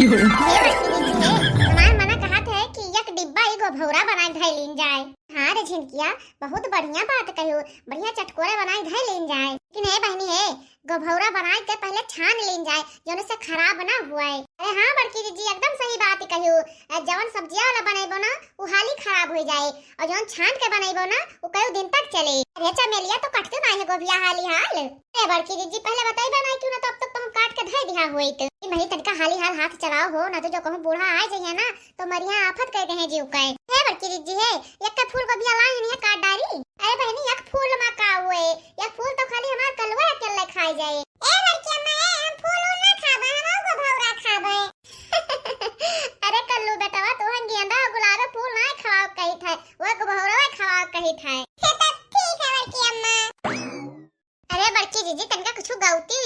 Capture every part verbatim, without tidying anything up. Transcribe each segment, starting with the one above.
हे बड़की दीदी हे, हमार मना कहत है कि एक डिब्बा एगो भौरा बनाए धै लीन जाए। हाँ रे झिनकिया, बहुत बढ़िया बात कहियो, बढ़िया चटकोरा बनाए धै लीन जाए। लेकिन हे बहिनी हे, गोभौरा बनाए के पहले छान लीन जाए, जौन से खराब ना हुए। अरे हाँ बड़की दीदी, एकदम सही बात कहियो। अ, जवन सब्जिया वाला बनैबो ना, उ हाली खराब हो जाए, और जौन छान के बनैबो ना, उ कई दिन तक चले। अरे चमेलिया तो कटते ना है गोभिया हाली हाल। अरे बड़की दीदी, पहले बताई बनाई क्यों ना, तो अब तक तो हम काट के धै दिया होइत। ई नहीं तनिका हाली हाल हाथ चलाओ हो, ना तो जो कहूँ बूढ़ा आ जाइए ना, तो मरिया आफत कह दे हैं जीव के। हे बड़की दीदी हे, एक फूल गोभिया लाई नहीं काट डारी। अरे बहनी, एक फूल मा का हुए, एक फूल तो खाली हमार कलुआ अकेले खाए जाए। ए बड़की अम्मा, ए, हम फूल उल ना खाबे, हम आउ गोभौरा खाबे। अरे कल्लू बेटवा, तोहन गेंदा और गुलाब फूल ना खाओ कही था, वो गोभौरा खाओ कही था। हे, तब ठीक है बड़की अम्मा। अरे बड़की जीजी, तनका कुछ गौती,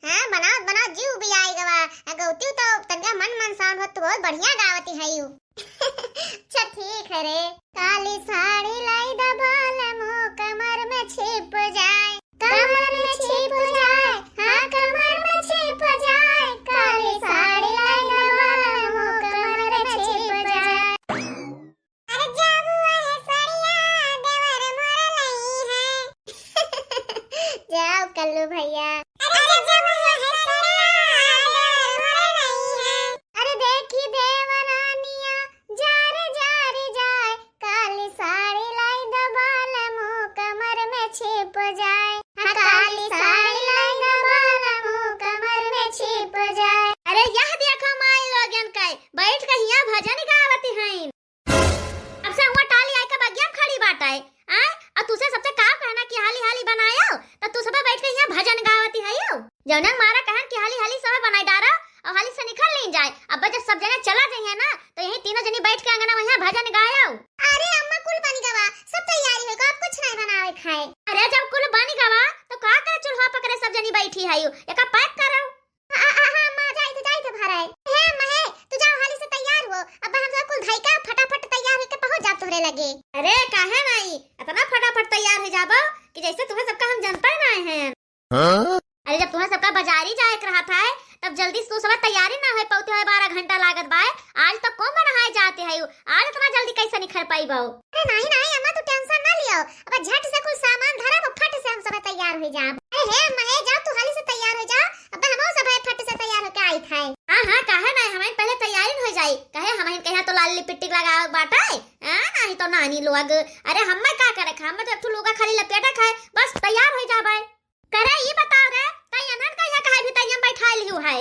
हाँ, बनाओ, बनाओ, जीव भी आए गवा। आ, गौती तो तनका मन मनसान हो, तो बहुत बढ़िया गावती है यू। अच्छा ठीक है रे। काली साड़ी लाई द बालमो, कमर में छिप जाए, कमर में छिप जाए, हाँ, कमर में छिप जाए। काली साड़ी लाई द बालमो, कमर में छिप जाए। अरे जाबू है सड़िया, देवर मोर लई है। जाओ कल्लू भैया। अरे जाबू है सड़िया, देवर मोर लई है। अरे देखी देवरानिया, जा रे जा रे जाए, काली साड़ी लाई द बालमो, कमर में छिप जाए। हाँ, काली साड़ी लाई द बालमो, कमर में छिप जाए। अरे यह देखो माई लोगन के, बैठ के हियाँ भजन गावत हैं। अब से हुआ टाली आई का बगिया में खड़ी बाटे, आय? और तुसे सबसे का कहना कि हाली हाली बनायो, तो तू सबे बैठ के यहाँ भजन गावती है यो। जौने मारा कहन कि हाली हाली सबे बनाई डारो और हाली से निकल लीन जाए। अब जब सब जने चला जाइए ना, तो यही तीनों जनी बैठ के अंगना में यहाँ भजन गायो। अरे अम्मा, कुल बन गवा, सब तैयारी होइगा, अब कुछ नहीं बनावे खाए। अरे जब कुल बन गवा, तो का करे चूल्हा पकड़े सब जनी बैठी है यो, एका पैक करो। हाँ, हाँ, हाँ, अम्मा, जाइत, जाइत भराए। हे अम्मा, हे, तू जाओ हाली से तैयार हो। अब हम सब कुल धई का फटाफट तैयार होके पहुँच जाब तोहरे लगे। अरे, काहे नाई? इतना फटाफट तैयार हो जाबो कि जैसे तुम्हें सबका हम जनता ही नाई हैं। हाँ? अरे, जब तुम्हें सबका बाजारी जाए के रहा था, तब जल्दी से तू सब तैयारी ना हो पाउती है, बारह घंटा लागत बाय। आज तो कौन नहाए जाते है, आज इतना जल्दी कैसे निखर पाई बाऊ? अरे नाई, नाई, अम्मा, तू tension ना लियो। अब झट से कुल सामान धरब, फट से हम सब तैयार हो जाब। अरे हे अम्मा, हे जाओ, तू हाली से तैयार हो जाओ। अब हम सब फट से तैयार होके आई थाए। हाँ, हाँ, काहे ना, हम पहले तैयारी हो जाई। कहे हम कहे तो लाल लिपस्टिक लगावे बाटे। हाँ, नहीं तो नानी लोग। अरे हमें का करे, हम तो एक ठो लुगा खाली लपेटे खाए, बस तैयार हो जाबे। करे ई बताओ रे, तई अनहन का यहाँ काहे भितरिया में बैठाए लिहू है?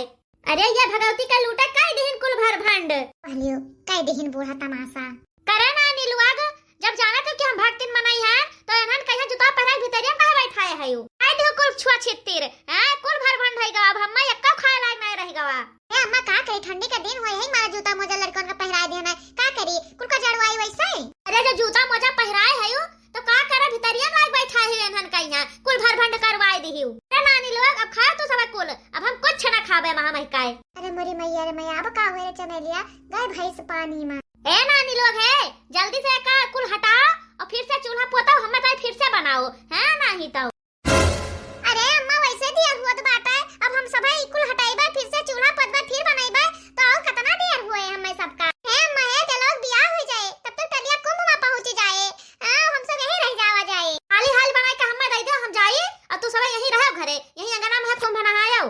अरे ये भगवती के लूटे कई दिहिन कुल भर भंड। कहलियो, कई दिहिन बूढ़ा तमाशा। करे नानी लोग, जब जानत हो कि हम भक्तिन मनई हैं, तो अनहन कहिया जूता पहराए भितरिया में काहे बैठाए है यू? कई दिहु कुल छुआ छित्तीर, हैं? कुल भर भंड है गवा, अब हम्मा एक्का खाए लायक नहीं रह गवा। ए अम्मा, का करी, ठंडी के दिन होए है, मारा जूता मोजा लड़कन का पहराए देना है, का करी, कुल का जड़वाई वैसे ही। अरे जो जूता मोजा पहराए है यू, तो का करे भितरिया में लाग बैठा है एनहन कइहाँ, कुल भर भंड करवाए दिहिउ। अरे नानी लोग, अब खाओ तू सब कुल, अब हम कुछ ना खाबे महा महकाए। अरे मोरी मैया रे मैया, अब का हुए रे चमेलिया, गए भैंस पानी में। ए नानी लोग हे, जल्दी से का कुल हटाओ और फिर से चूल्हा पोताओ, हमें ताई फिर से बनाओ, हैं नाहीं तो। अरे अम्मा, वैसे देर होत बाटे, अब हम सभे ई कुल हटाइबे, फिर से चूल्हा पोतबे, फिर बनाइबे, तो और कितना देर हुए हमें सबका। हे अम्मा, हे जलोग बियाह हो जाए, तब तक टलिया कुंभ में पहुँच जाए। हाँ, हम सब यहीं रह जावा जाए। हाली हाल बनाए के हमें दे दो, हम जाई और तू सब यहीं रहो घरे, यहीं अंगना में है कुंभ नहायो।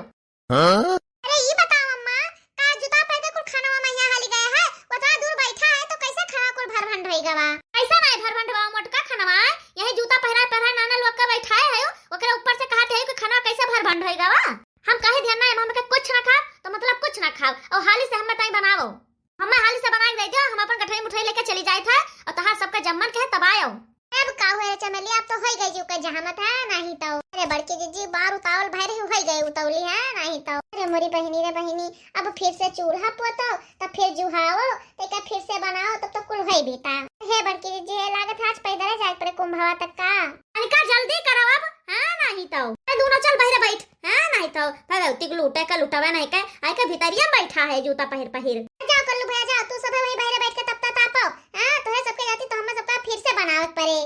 हाँ? अरे ई बताओ अम्मा, का जूता पहन के कुल खाना में यहाँ हाली गया है? उतना दूर बैठा है तो कैसे खाना कुल भर भंड होई गवा? कैसा नहीं भर भंड बा मोटका खाना, यही जूता पहरा पहरा नाना लोग का बैठाए है, ओकरे ऊपर से कहते है कि खाना कैसे भर भंड होई गवा? हम कहे ध्यान ना, हम के कुछ ना खाब, तो मतलब कुछ ना खाब, और हाली से हमें ताई बनाओ। हमें हाली से बनाए के दे दियो, हम अपन गठरी मुठरी लेके चली जाए थे, और तहार सबके जम्मन के तब आयो। अब का हुए रे चमेली, अब तो होई गई जो के जहामत है, नहीं तो। अरे बड़की जीजी, बार उतावल भय रही, होई गई उतौली है, नहीं तो। अरे मोरी बहिनी रे बहिनी, अब फिर से चूल्हा पोतो, तब फिर जुहाओ, तेका फिर से बनाओ, तब तो कुल होई बीता। हे बड़की जीजी, हे लागत है आज पैदल जाए पड़े कुंभवा तक का। अनिका जल्दी करो अब, हाँ, नहीं तो। अरे दोनों चल बहरे बैठ, हाँ, नहीं तो। भगवती के लूटे का लुटावे नहीं के, आई के भितरिया में बैठा है जूता पहिर पहिर। जाओ कल्लू भैया जाओ, तू सब वहीं बहरे बैठ के तब तक तापो। हाँ, तोहे सबके जाती तो हमें सबका फिर से बनावे के पड़े।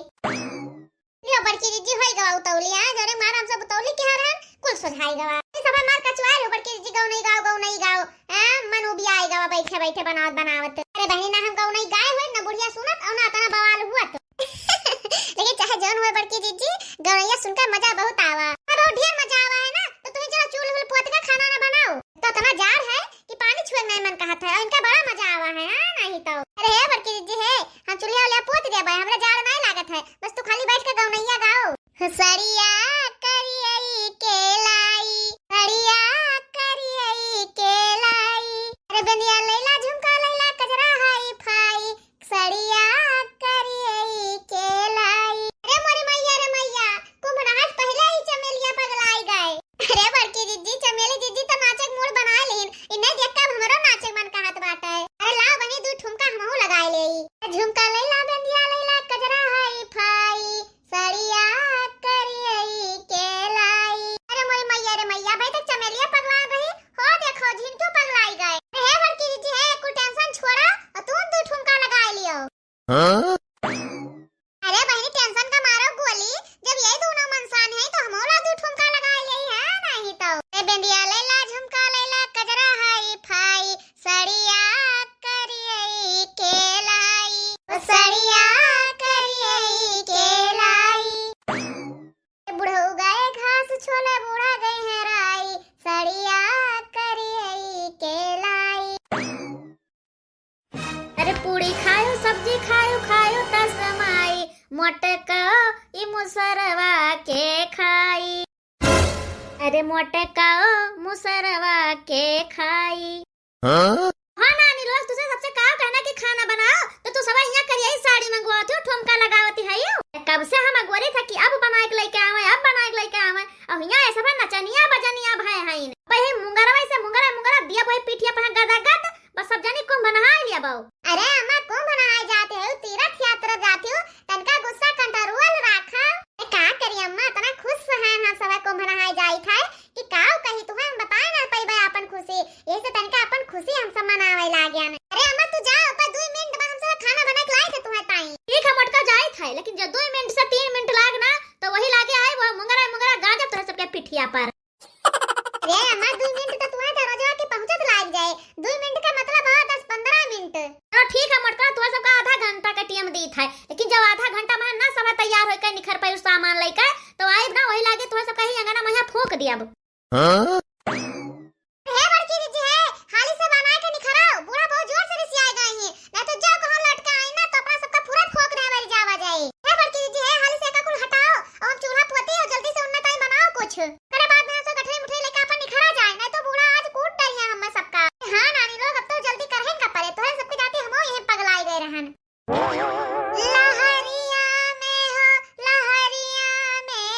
लियो बड़की जीजी होई गवा उतौली, हाँ, जरे मार हम सब उतौली के हर हन, कुल सोझाई गवा। ये सब मार कचुआ लियो बड़की जीजी, गौ नहीं गाओ, गौ नहीं गाओ, हाँ, मन उबियाई गवा। बैठे बैठे बनावत बनावत। अरे बहिनी, ना हम गौनई गाए हुए, ना बुढ़िया सुनत और ना अतना बवाल हुआ तो। लेकिन चाहे जौन हुए बड़की जिज्जी, गौनैया सुनकर मजा बहुत आवा। अब बहुत ढेर मजा आवा है ना, तो तुम्हें चलो चूल्ह वूल्ह पोत के खाना ना बनाओ। तो इतना जाड़ है कि पानी छुए में मन कहत है, और इनका बड़ा मजा आवा है, हाँ, नहीं तो। अरे हे बड़की जिज्जी हे, हम चूल्हा उल्हा पोत देबे, हमरा जाड़ नहीं लागत है, बस तू खाली बैठ के गौनैया गाओ। सड़िया करियई के लाई, सड़िया करियई के लाई। अरे बेंदिया लैला, झुमका लैला, कजरा हाई फाई, सड़िया करियई के लाई। अरे मोरे मैया रे मैया, कुंभ नहास पहले ही चमेलिया पगलाई गए। अरे बड़की जिज्जी, चमेली जिज्जी तो नाचे के मूड बनाए लेहिन, इन्हें देख के अब हमरो नाचे मन कहत बाटे। अरे लाओ बहिनी, दू ठुमका हमहू लगाए लेई। झुमका लैला, बेंदिया लैला, कजरा हाई फाई, सड़िया करियई के लाई। अरे मोरी मैया रे मैया, भाई तक चमेलिया पगला रही, हो देखो झिंटू पगलाई गए। हे बड़की जिज्जी हे, कुल tension छोड़ा और तुम दू ठुमका लगाए लियो। हाँ? अरे बहिनी, tension का मारो गोली, जब यही दोनों मनसान है तो हमहू ला दू ठुमका लगाए लेई है, नहीं तो। ए बेंदिया लैला, झुमका लैला, कजरा हाई फाई, सड़िया करियई के लाई, ओ सड़िया करियई के लाई। बुढ़ऊ गए घास छोले, बूढ़ा गए हैं राई, सड़िया करियई के लाई। अरे पूड़ी खायो, सब्जी खायो, खायो तसमाई, मोटका ई मुसरवा के खाई। अरे मोटका मुसरवा के खाई। हाँ? हाँ नानी लोग, तुझे सबसे का कहना कि खाना बनाओ, तो तू सब यहाँ करिए साड़ी मंगवाती हो, ठुमका लगावती है यू। कब से हम अगोरी था कि अब बनाए के लेके आवे, अब बनाए के लेके आवे। अब यहाँ ऐसा भाई नचनिया बजनिया भाई है इन। भाई मुंगरवा से मुंगरा मुंगरा दिया भाई पीठिया पे गदा गद, बस सब जनी कुंभ नहाए लिया बाऊ। अरे अम्मा, कुंभ नहाए जाते हो, तीर्थ यात्रा जाती हो, तनका गुस्सा control राखा। ए, का करी अम्मा, इतना खुश है हम सब कुंभ नहाए जाई था कि काऊ कही तुम्हें हम बताए ना पइबे आपन खुशी, यही से तनका आपन खुशी हम सब मनावे लागे न। अरे अम्मा, तू जा, ऊपर दो मिनट बाद हम सब खाना बना के लाई थे तुम्हें ताई। ठीक है मोटका, जाई था, लेकिन जब दो मिनट से तीन मिनट लाग ना, तो वही लागे आए वो मुंगरा मुंगरा गाजब तोहरे सबके पिठिया पर। अरे अम्मा, दो मिनट तो तुम्हारे दरवाजा के पहुंचत लाग जाए, दो मिनट का मतलब है दस पन्द्रह मिनट। चलो ठीक है मोटका, तुम्हारे सबका आधा घंटा का time दी था, लेकिन जब आधा घंटा में ना सब तैयार होकर निखर पाई सामान लेकर, तो आई ना वही लागे तुम्हारे सबका ही अंगना में फूंक दिया अब। हाँ? हे बड़की दीदी हे, हाली से बनाए के निखराओ, बूढ़ा बहुत जोर से रिसियाए गए हैं, नहीं तो जाओ कहूँ लटका आई ना तो अपना सबका पूरा फोक रहे वाली जावा जाए। हे बड़की दीदी हे, हाली से एका कुल हटाओ, और हम चूल्हा पोती और जल्दी से उन्ना ताई बनाओ कुछ। करे बाद में हम सब गठरी मुठरी लेके अपन निखरा जाए, नहीं तो बूढ़ा आज कूट डरी है हम सबका। हाँ नानी लोग, अब तो जल्दी करहन का परे, तोहरे सबके जाते हमो यहीं पगलाई गए रहन। लहरिया में हो, लहरिया में,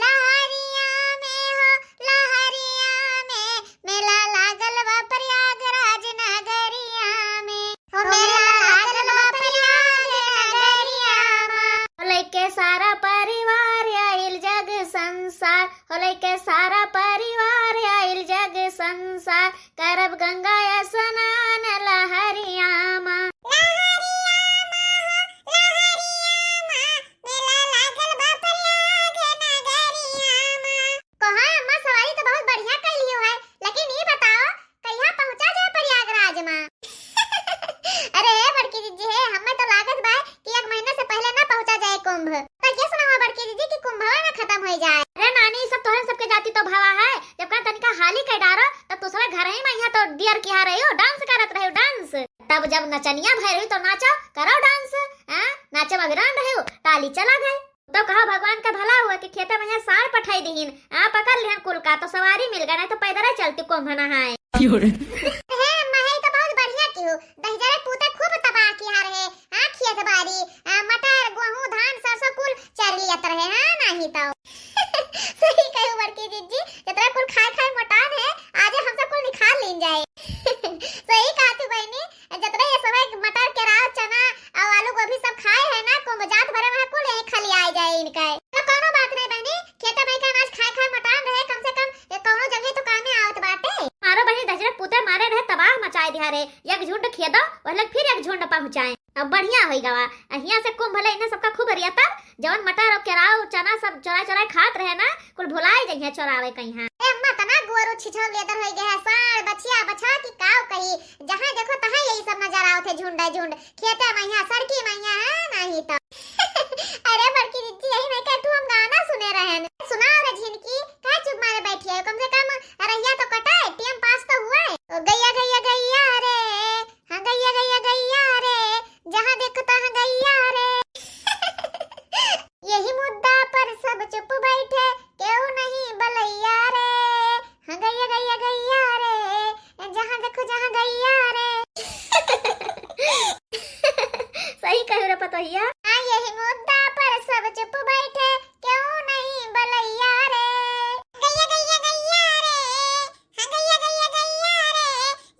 लहरिया में हो, लहरिया में, मेला लागल बा प्रयागराज नगरिया में। हो मेला लागल बा प्रयागराज नगरिया में। हो लइके सारा परिवार आइल जग संसार, हो लइके सारा परिवार आइल जग संसार, करब गंगा स्नान लहरिया मा। लहरिया मा हो, लहरिया मा, मेला लागल बा प्रयाग नगरिया मा। कहा अम्मा, सवारी तो बहुत बढ़िया कैलियो है, लेकिन ई बताओ कहिया पहुँचा जाए प्रयागराज मा? अरे हे बड़की दीदी हे, हमें तो लागत बा कि एक महीना से पहले ना पहुँचा जाए कुंभ। तो ये सुना हुआ बड़की दीदी कि कुंभवा ना खत्म हो जाए। अरे नानी, सब तोहरे सबके जाति तो भावा है, जब का तनिका हाली के डारो तब तू सब घर ही में यहाँ तो डियर किया रही हो, dance करत रही हो, dance। तब जब नचनिया भय रही तो नाचो, करो dance, हाँ? नाचे में अभी रही हो, ताली चला गए। तो कहा भगवान का भला हुआ कि खेते में यहाँ सार पठाई दीहिन, आ पकड़ लिहन कुल का, तो सवारी मिल गए, नहीं तो पैदल ही चलती कुंभ नहाए। क्यों रे? हे अम्मा, हे तो बहुत बढ़िया की हो, दहिजरे पूते खूब तबाह किया रहे, आ खेत बारी, आ मटर, गेहूं, धान, सरसों कुल चर लियत रहे, हाँ नहीं तो। सही कहू बड़की जिज्जी, जितना कुल खाए खाए मोटान है, आज हम सब कुल निखार लीन जाए। सही कहा तू बहनी, जतने ये समय मटर, केराव, चना और आलू गोभी सब खाए है ना, कुंभ जात भरे में कुल यही खलियाए जाए इनका। तो कोनो बात नहीं बहनी, खेते भाई का अनाज खाए खाए मोटान रहे, कम से कम ये कोनो जगह तो काम में आवत बाटे। मारो बहनी, दहिजरे पूते मारे रहे, तबाह मचाए दिया रे। एक झुंड खेदो, वह लोग फिर एक झुंड पहुंचाए। अब बढ़िया होई गवा। अहिया से कुंभ ले इन्हें सबका खूब रिया, तब जवन मटर और केराव, चना सब चोराए चोराए खात रहे ना, कुल भुलाए जइहे चोरावे कहीं। ए अम्मा, तना गुअर छिछौ लेदर होइ गए है, साँड़, बछिया, बछवा की काव कही, जहाँ देखो तहाँ यही सब नजर आवत है, झुंड है झुंड, खेते मइहाँ, सड़की मइहाँ है, नाहीं तो। अरे बड़की जिज्जी, यही में के तू हम गाना सुने रहे हैं। सुनाओ रे झिनकी, काहे चुप मारे बैठी है? कम से कम रहिया तो कटाए, टाइम पास तो हुआ है। ओ गैया, गैया, गैया रे, हाँ गैया, गैया, गैया रे, जहाँ देखो तहाँ गैया रे। यही मुद्दा पर सब चुप बैठे, केहू नहीं बलैया रे। हाँ गैया, गैया, गैया रे, जहाँ देखो जहाँ गैया रे। सही कहो रे पतोहिया। हाँ, यही मुद्दा पर सब चुप बैठे, केहू नहीं बलैया रे। गैया, गैया, गैया रे, हाँ गैया, गैया, गैया रे,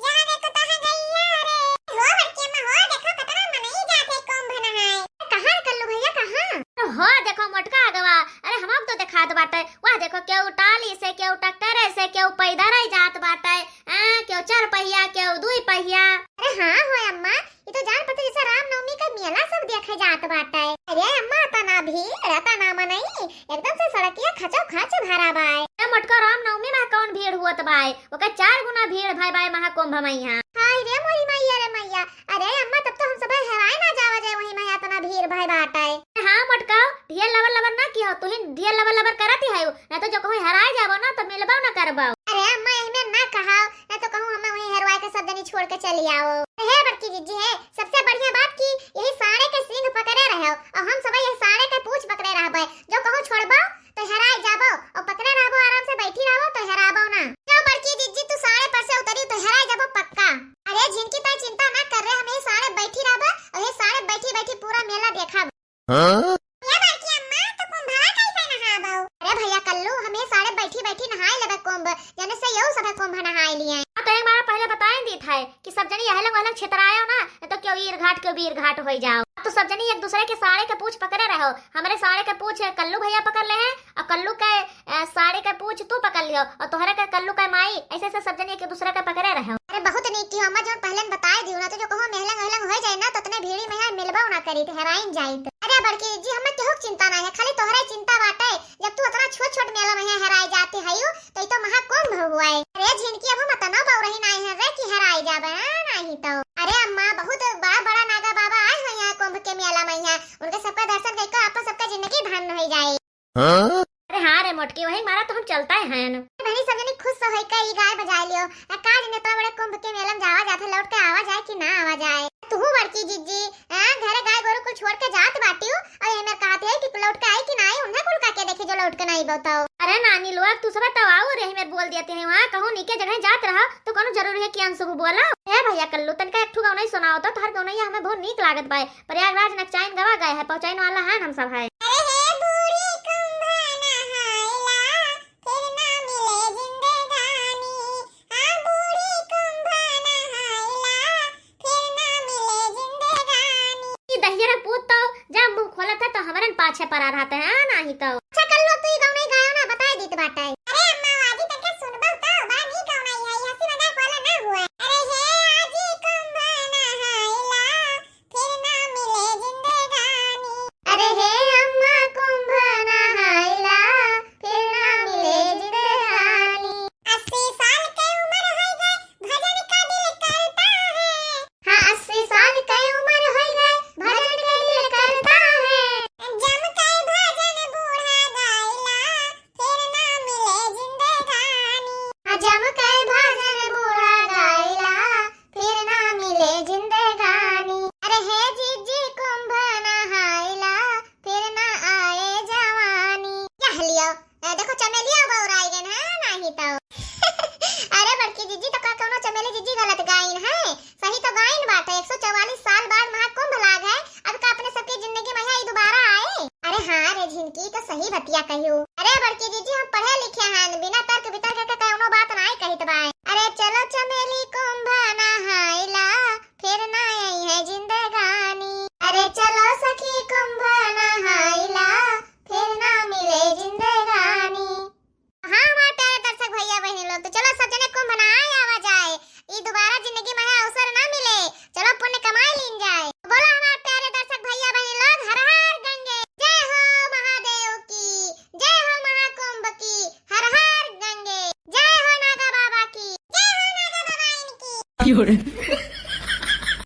जहाँ देखो तहाँ गैया रे। हो बड़की अम्मा, हो देखो कतना मनई जात है कुंभ नहाए। कहाँ कल्लू भैया, कहाँ? हो देखो मोटका अगवा, अरे हमको तो देखात बाटे। वह देखो केहू टाली से, केहू ट्रैक्टर से, केहू पैदल ही जात बाटे, हाँ, केहू चार पहिया, केहू दुई पहिया। अरे हाँ हो अम्मा, ये तो जान पड़ता जैसे रामनवमी का मेला सब देखे जात बाटे। अरे अम्मा, तना भीड़, तना मनई, एकदम से सड़किया खचो खच भरा बाय। ए मोटका, रामनवमी में कौन भीड़ हुअत बाय? ओकर चार गुना भीड़ भय बाय महाकुंभ में यहाँ। हाय रे मोरी मैया रे मैया, अरे अम्मा, तब तो हम सब हेराए ना जावा जाए, वही में इतना भीड़ भय बाटे। हाँ मोटका, ढेर लबर लबर ना किहो, तू ही ढेर लबर लबर करत ही है, ना तो जो कहूँ हेराए जाबो ना तो मिलबो ना करबो। अरे अम्मा, एहमे ना कहाओ, ना तो कहूँ हमें वहीं हेरवाए के सब जनी छोड़ के चली आओ। हे बड़की जिज्जी है, सबसे बढ़िया बात कि यही साँड़े के सींग पकड़े रहो और हम सब यही साँड़े के पूछ पकड़े रहबे। जो कहूँ छोड़बो तो हेराए जाबो और पकड़े रहबो, आराम से बैठी रहबो तो हेराबो ना। जो बड़की जिज्जी तू साँड़े पर से उतरी तो हेराए जाबो पक्का। अरे झिनकी, तै चिंता ना कर रे, हम यही साँड़े बैठी रहबे और यही साँड़े बैठी बैठी पूरा मेला देखब। हाँ? ए बड़की अम्मा, तो कुंभवा कैसे नहाबो? अरे भैया कल्लू, हम यही साँड़े बैठी बैठी नहाए लेबे कुंभ, जने से यहू सभे कुंभ नहाए लिए। हाँ, तो एक बार पहले बताए दी था कि सब जनी यह लोग वह लोग छितरायो ना, नहीं तो केहू ईर घाट केहू बीर घाट होई जाओ। अब तो सब जनी एक दूसरे के साँड़े के पूछ पकड़े रहो, हमरे साँड़े के पूछ कल्लू भैया पकड़ ले हैं और कल्लू के, अ, साँड़े के पूछ तू पकड़ लियो और तोहरे के कल्लू के माई, ऐसे ऐसे सब जनी एक दूसरे के पकड़े रहो। अरे बहुत नीक किहो अम्मा, जौन पहले न बताए दियो ना, तो जो कहूँ मेहलंग वेहलंग हो जाए ना, तो उतने भीड़ी में यहाँ मिलबो ना करी, तो हेराइन जाई तो। अरे बड़की जिज्जी, हमें केहू के चिंता ना है, खाली तोहरे चिंता बाटे। जब तू उतना छोट छोट मेला में यहाँ हेराए जाते हयू, तो ई तो महाकुंभ हुआ है। अरे झिनकी, अब हम अतना बौरही ना है रे कि हेराए जाबे, हाँ, नहीं तो। अरे अम्मा, बहुत बड़ा बड़ा नागा बाबा आए हैं यहाँ कुंभ के मेला में, यहाँ उनके सबका दर्शन करके आपन सबका जिंदगी धन्य हो जाए। हाँ? अरे हाँ रे मोटकी, वही मारा तो हम चलता है हन। बहनी सब जनी खुश होई के ई गाय बजाए लियो। आ का जने इतना बड़े कुंभ के मेला में जावा जात है, लौट के आवा जाए कि ना आवा जाए। तू बड़की जिज्जी, हाँ, घरे गाय गोरू कुल छोड़ के जात बाटियो, और ये मेरे कहते है कि लौट के आई कि ना आई, उन्हें कुल का के देखे जो लौट के ना आई बताओ। अरे नानी लोग, तू सब तो आओ रे, मेरे बोल देते हैं, वहाँ कहूँ नीके जगह जात रहा, तो कोनो जरूरी है कि अनशुभ बोला? ए भैया कल्लू, तनका एक ठू गौनई सुनाओ तो, तोहर गौनैया हमें बहुत नीक लागत बाय। प्रयागराज नकचाइन गवा गए है, पहुँचाइन वाला है हम सब है। अरे हे बूढ़ी कुंभ नहाइला, फिर ना मिले जिंदगानी। हाँ, बूढ़ी कुंभ नहाइला, फिर ना मिले जिंदगानी। ई दहिजरा पूत तो जब मुँह खोलत है तो हमरन पाछे परा रहत है, हाँ, नाही तो। अच्छा कल्लू, तू ई गौनई गायो ना, बताए दीत बाटे। अरे अम्मा, आजी तनका सुनबो तो, बड़ा नीक गौनई है, ई हंसी मजाक वाला ना हुआ। अरे हे आजी कुंभ नहाइला, फिर ना मिले जिंदगानी। अरे हे अम्मा कुंभ नहाइला, फिर ना मिले जिंदगानी। अस्सी साल के उम्र हो गए, भजन का दिल करता है। हाँ, अस्सी साल के उम्र हो गए, भजन का दिल करता है। जम के भजन बूढ़ा गाइला, फिर ना मिले जिंदगानी। हाँ, जम के भजन बूढ़ा गाइला, फिर ना मिले जिंदगानी। अरे हे जिज्जी कुंभ नहाइला, फिर ना आए जवानी। यह लियो, ए, देखो चमेलिया बौराई गन है, नाही तो। अरे बड़की जिज्जी, तो का कौनो चमेली जिज्जी गलत गाइन है? सही तो गाइन बाटे। एक सौ चौवालीस साल बाद महाकुंभ लाग है, अब का अपने सबके जिंदगी में यहाँ ई दोबारा आए? अरे हाँ रे झिनकी, तो सही बतिया कहियो। अरे बड़की जिज्जी, हम पढ़े लिखे हैं, बिना तर्क वितर्क के कौनो बात नाय कहित बाय। अरे चलो चमेली कुंभ नहाइला, फिर ना आई है जिंदगानी। 有人。